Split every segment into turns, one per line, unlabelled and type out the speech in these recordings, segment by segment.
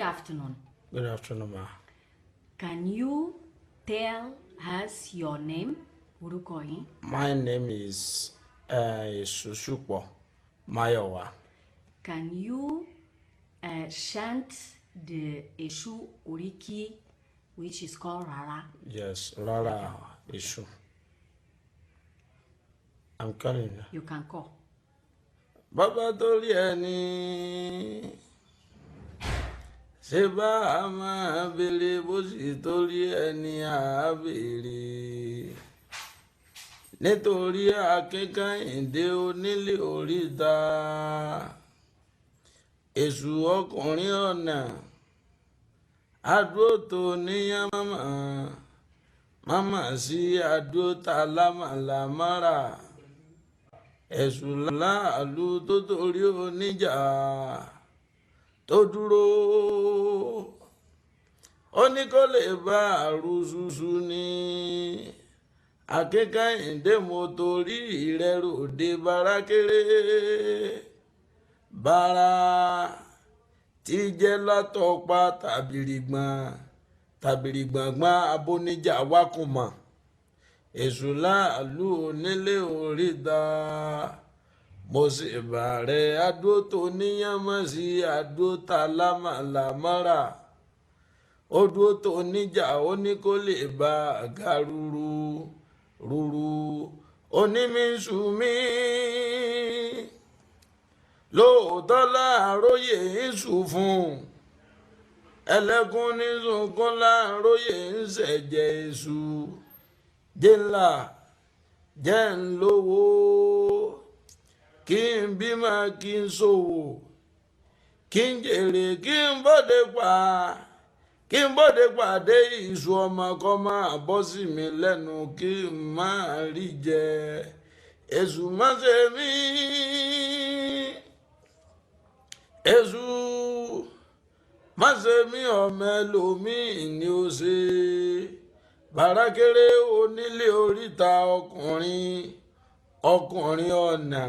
Afternoon.
Good afternoon, ma.
Can you tell us your name? Orúkọ yín.
My name is Esusupo Mayowa.
Can you chant the Eshu Oriki, which is called Rara?
Yes, Rara Eshu. I'm calling you.
You can call.
Bàbá torí ẹni ṣé bá a máa béèrè bó sì torí ẹni à á béèrè nítorí Akínkàyìndé onílé oríta èṣù ọkùnrin ọ̀nà adúró tó níyàn màmá màmá sí adúró ta lámàlámàrà èṣù láàlú tó torí oníjà tó dúró ó ní kó lè bá àrùsùsù ní Akínkàyìndé mo torí rẹ ròde bárakéré bára tí jẹ́ látọ̀pa tàbìrìgbọ̀n tàbìrìgbọ̀ngbọ̀n abóníjà wákùnmọ̀ èṣù láàlú onílé oríta mo sì bàrẹ̀ adó tó níyànmọ́ sí adó ta lámàlámọ́ra ó dúró tó níjà ó ní kó lè bá àga rúru rúru onímísù mi lóòótọ́ láàróyè ń sùn fún ẹlẹ́kùn ní sunkún láàróyè ń ṣẹ̀jẹ̀ èṣù jẹ́ ńlá jẹ́ ń lówó kí n bímọ kí n ṣòwò kí n jèrè kí n bọ́dé pa kí n bọ́dé pàdé ìṣù ọmọ kọ́ máa bọ́ sí mi lẹ́nu kí n máa rí jẹ èṣù má ṣe mí èṣù má ṣe mí ọmọ ẹlòmíì ni ó ṣe bàràkèrè onílé oríta ọkùnrin ọkùnrin ọ̀nà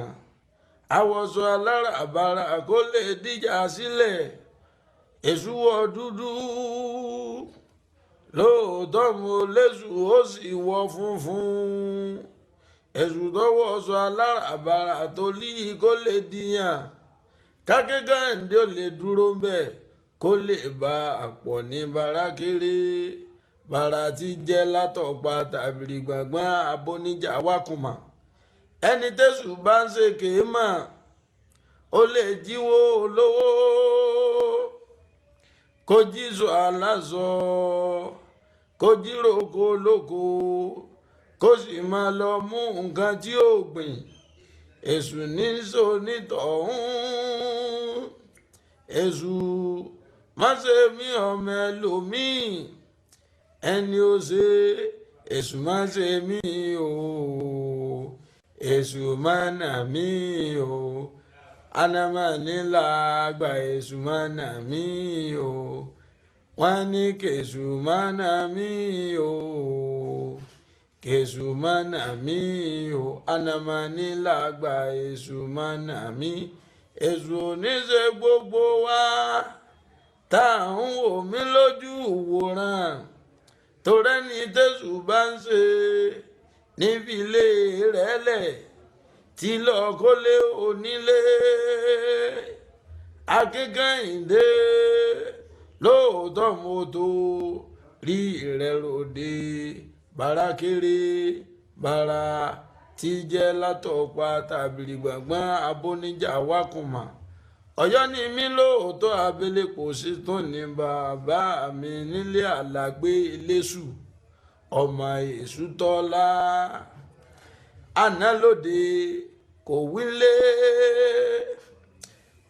àwọ̀sọ aláràbarà kó lè díjà sílẹ̀ èṣù wọ dúdú lóòótọ́ mo léṣù ó sì wọ funfun èṣù tó wọṣọ aláràbarà tó lí kó lè dìyàn kákékàndé ò lè dúró ń bẹ̀ kó lè bá àpọ̀ ní bàràkèrè bàrà tí jẹ́ látọ̀pa tàbí gbàngbọ́n abóníjà wákùnmá ẹni tẹ́sù bá ń ṣe kéémà ó lè jíwó olówó kó jíṣọ aláṣọ kó jíròkó lóko kó sì máa lọ mú nǹkan tí ó gbìn èṣù ní sọ nítọ̀hún èṣù má ṣe mí ọmọ ẹlòmíì ẹni ó ṣe èṣù má ṣe mí o èṣù má nà mí o anamánilàgbà èṣù má nà mí o wọ́n ní kèṣù má nà mí o kèṣù má nà mí o anamánilàgbà èṣù má nà mí èṣù oníṣe gbogbo wa tá à ń wò mí lójú wòran torẹ́ni tẹ̀sù bá ń ṣe níbi ilé rẹ̀ lẹ̀ tí lọ́ọ́ kólé onílé Akínkàyìndé lóòótọ́ mo tó rí rẹ̀ ròde bàràkèrè bàrà tí jẹ́ látọ̀pa tàbí gbàngbọ́n abóníjà wákùnmá Ọ̀yọ́ ni mí lóòótọ́ abẹ́lé kò sí tún ní bàbá mi nílé àlágbé eléṣù ọmọ èṣù tọ́lá àná lóde kò wílé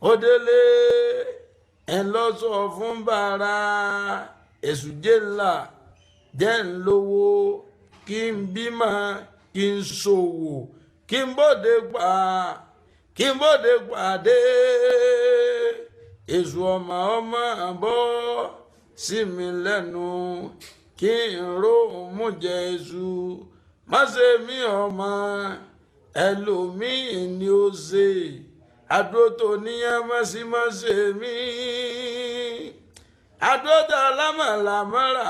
ó délé ẹ lọ sọ fún bàrà èṣù jẹ́ ńlá jẹ́ ń lówó kí n bímọ kí n ṣòwò kí n bóde pa kí n bóde pàdé èṣù ọmọ ọmọ bọ́ sí mi lẹ́nu kí n ró mú jẹ èṣù má ṣe mí ọmọ ẹlòmíì ni ó ṣe àdúró tó níyàn má sí má ṣe mí. Àdótà lámàlámàrà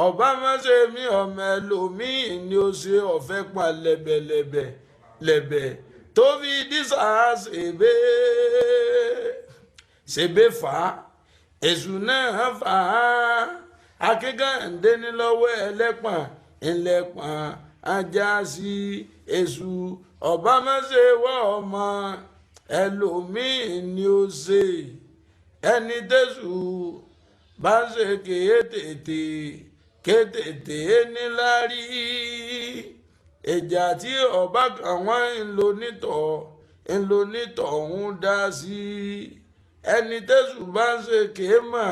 ọba mọ́sẹ̀ mi ọmọ ẹlòmíì ni ó ṣe ọ̀fẹ́ pa lẹ́bẹ̀lẹ́bẹ̀ lẹ́bẹ̀ tó fi dísà ṣèbé ṣèbé fà á, èṣù náà fà á. Akínkàndé ní lọ́wọ́ ẹlẹ́pọ̀n ńlẹ́pọ̀n ajá sí èṣù. Ọba mọ́sẹ̀ wọ́ ọmọ ẹlòmíì ni ó ṣe. Ẹni tẹ̀sù bá ń ṣe kéétèèté kéétèèté níláárí. Ìjà tí ọba kan wọ́n ń lo nítọ̀ ń lo nítọ̀ ń dá sí. Ẹni tẹ̀sù bá ń ṣe kéémà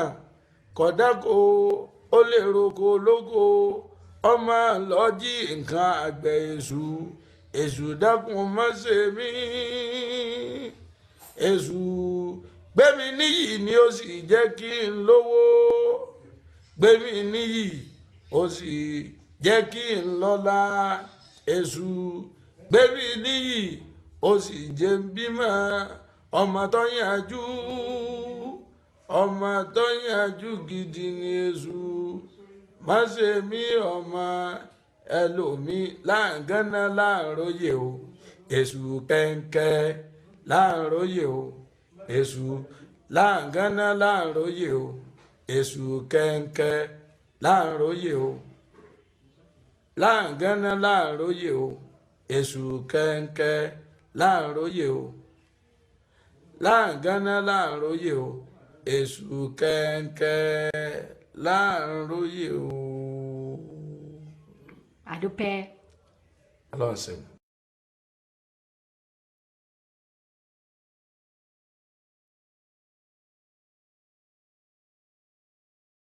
kọ̀dáko ó lè roko lóko ọmọ lọ́jí nǹkan àgbẹ̀ èṣù. Èṣù dákun má ṣe mí. Èṣù gbémi níyì ni ó sì jẹ́ kí n lówó. Gbémi níyì ó sì jẹ́ kí n lọ́lá. Èṣù gbémi níyì ó sì jẹ́ n bímọ ọmọ tó yanjú. Ọmọ tó yanjú gidi ni èṣù. Má ṣe mí ọmọ ẹlòmíì láǹgánná láàróyè o. Èṣù kẹ̀ǹkẹ́ láàróyè o. Èṣù láǹgánná láàróyè o. Èṣù kẹ̀ǹkẹ́ láàróyè o. Láǹgánná láàróyè o. Èṣù kẹ̀ǹkẹ́ láàróyè o. Láǹgánná láàróyè o. Èṣù kẹ̀ǹkẹ́ láàróyè o.
Àdúpẹ́.
Ọlọ́run ṣeun.